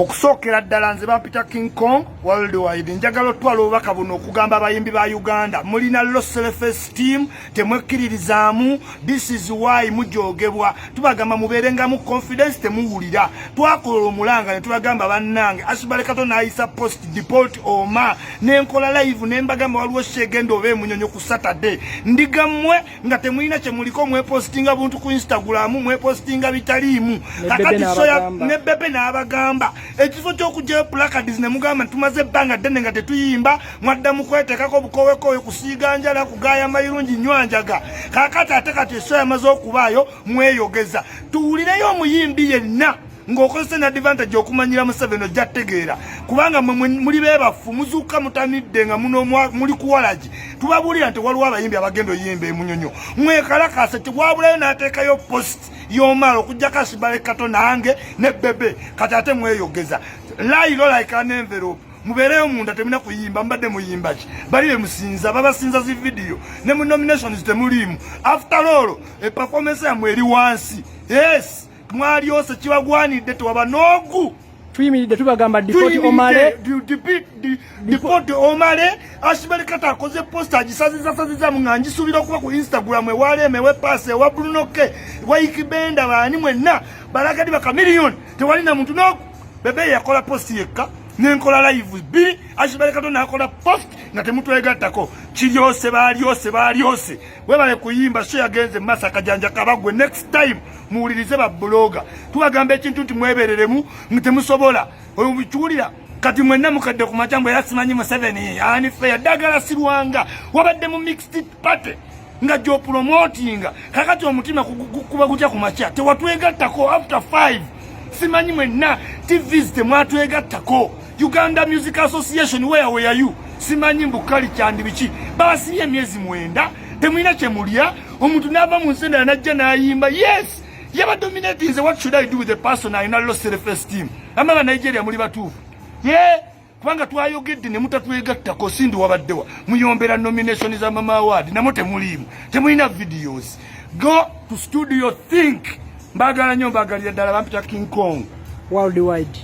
Okusookera ddala, nze bampita King Kong Worldwide. Njagala otwala obubaka buno okugamba abayimbi ba Uganda, mulina low self esteem, temwekkiririzaamu. This is why mujogebwa. Tubagamba mubeerengamu confidence, temuwulira. Twakola omulanga ne tubagamba, bannange, Ashburg Kato n'ayisa post "Deport Omar", nenkola live ne mbagamba waliwo shegenda oba emunyonyo ku Saturday. Ndigammwe nga temulina kyemuliko, mwepostinga buntu ku Instagram, mwepostinga bitaliimu. Kakati soya ne Bebe n'abagamba ekifo ky'okugyayo placards ne mugamba tumaze ebbanga ddene nga tetuyimba, mwadda mu kweteekako obukowekowe, kusiiga njala, kugaaya mayirungi, nywanjaga. Kakati ate kati e show yamaze okubaayo, mweyogeza. Tuwulireyo omuyimbi yenna ng'okozesa ne advantage okumanyira Museveni, ojja tegeera, kubanga mwe muli beebafu, muzuuka mutamidde nga muno muli kuwalagi. Tubabuulira nti waliwo abayimbi abagenda oyimba emunyonyo, mwekalakase. Tewabulayo n'ateekayo post y'omala okugjako Ashburg Kato nange ne Bebe. Kati ate mweyogeza layiro like an envelope. Mubeereyo munda, temulina kuyimba. Mubadde muyimba ki? Bali be musinza, babasinza zi video ne mu nominations temuliimu. After all, eperformance yammwe eri wansi. Yes, mwalyose, kibagwanidde, tewaba n'ogu. Tuyimiridde, tubagamba deport Omale. Deport Omale. Ashburg Kato akoze post, agisazizasazizamu nga ngisuubira okuba ku Instagram ewaleme, ewepaasi, ewa Bruno K, waikibenda, baani mwenna balagadi bakamiliyoni, tewali na muntu n'ogu. Bebe yakola post yekka, nenkola live bbiri. Ashburg Kato nakola post nga temutwegattako. Kiryose, balyose, balyose. Webale kuyimba. So yagenze mumaaso, akajanja kabagwe. Next time muwulirize ba blogger. Tubagamba ekintu nti mwebereremu, temusobola kiwulira. Kati mwenna mukadde ku makya mbwe era simanyi Museveni unfair. Ddagala sirwanga wabadde mu mixed party nga gyopromotinga. Kakati omutima gukuba gutya ku makya? Tewatwegattako after 5. Simanyi mwenna TVs temwatwegattako. Uganda Music Association, where were you? Simanyi mbukali kyandi biki. Babasibye emyezi 9, temulina kyemulya. Omuntu n'ava mu nsi endala najja n'ayimba. Yes, yaba dominatinze. What should I do with the person alina low self esteem? Ama Banigeria muli batuufu ye, kubanga twayogedde ne mutatwegattako. Sindi wabaddewa muyombera nomination za Mama Award, namwe temuliimu, temulina videos. Go to studio, think. Mbagala nnyo, mbagalira ddala. Bampita King Kong Worldwide.